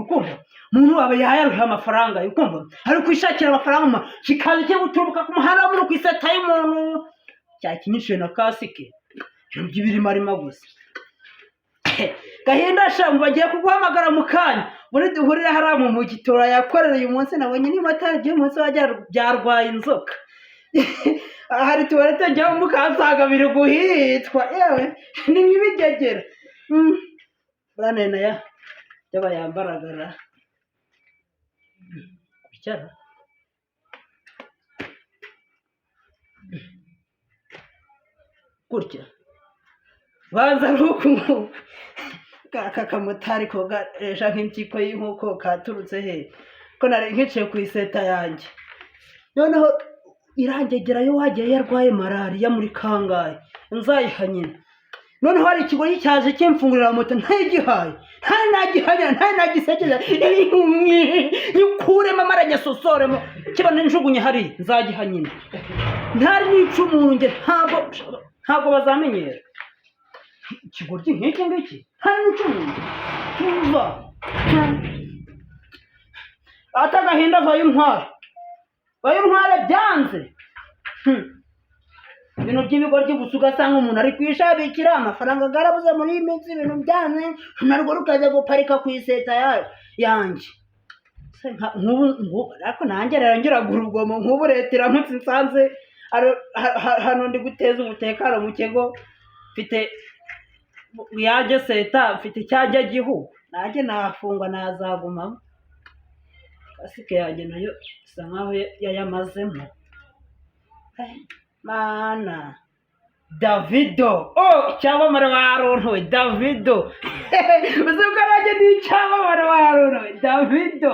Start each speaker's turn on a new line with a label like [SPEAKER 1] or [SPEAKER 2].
[SPEAKER 1] Ukumva umuntu aba yayaruha amafaranga, ukumva ari kwishakira amafaranga, kikaza cyo guturuka ku muhanda wo muri ku iseta y'umuntu cyakinishije na kasike, ibintu by'ibirimarima gusa. Gahinda sha, ngo bagiye kuguhamagara mu kanya muri duhurire hariya mu mujyi turayakorera. Uyu munsi nabonye n'imotari by'uyu munsi wajya byarwaye inzoka. Hari tuwarete njyamo mukansanga biri guhitwa, yewe ni nk'ibigegera. Buriya naya yaba yambaragara bicara. Gutya banza ari uku nguku. Aka kamotari kogaresha nk'impyiko y'inkoko katurutse he, ko nari nkicaye ku iseta yanjye? Noneho irangegerayo wagiye yarwaye malariya muri kangahe, nzayiha nyina. Noneho hari ikigo cyaje kimfungurira moto, ntayigihaye, ntari nagihanyira, ntari nagisekeje, nyikuremo amaranyasosoremo kiba njugunye hariya. Nzagiha nyina, ntari nica umuntu njye. Ntabwo bazamenyera ikigoryi nk'iki ngiki, ntari nica umuntu. Tuva ata agahinda, vayo intware, vayo intware byanze. Ibintu by'ibigoryi gusa, ugasanga umuntu ari kwishabikira amafaranga garabuze muri iyi minsi, ibintu byanze, narwo rukajya guparika ku iseta yanjye. Se nk'ubu ariko nanjye rero ngiraga urugomo. Nk'ubu leta iramutse nsanze hano ndi guteza umutekano mu kigo, mfite yanjye seta, mfite icyajya gihugu, nanjye nafungwa, nazagumamo. Kasike yanjye nayo isa nkaho yayamazemo. Mana, Davido, oh, icyamamare warontowe Davido. Uzi ko nanjye ni icyamamare warontowe Davido.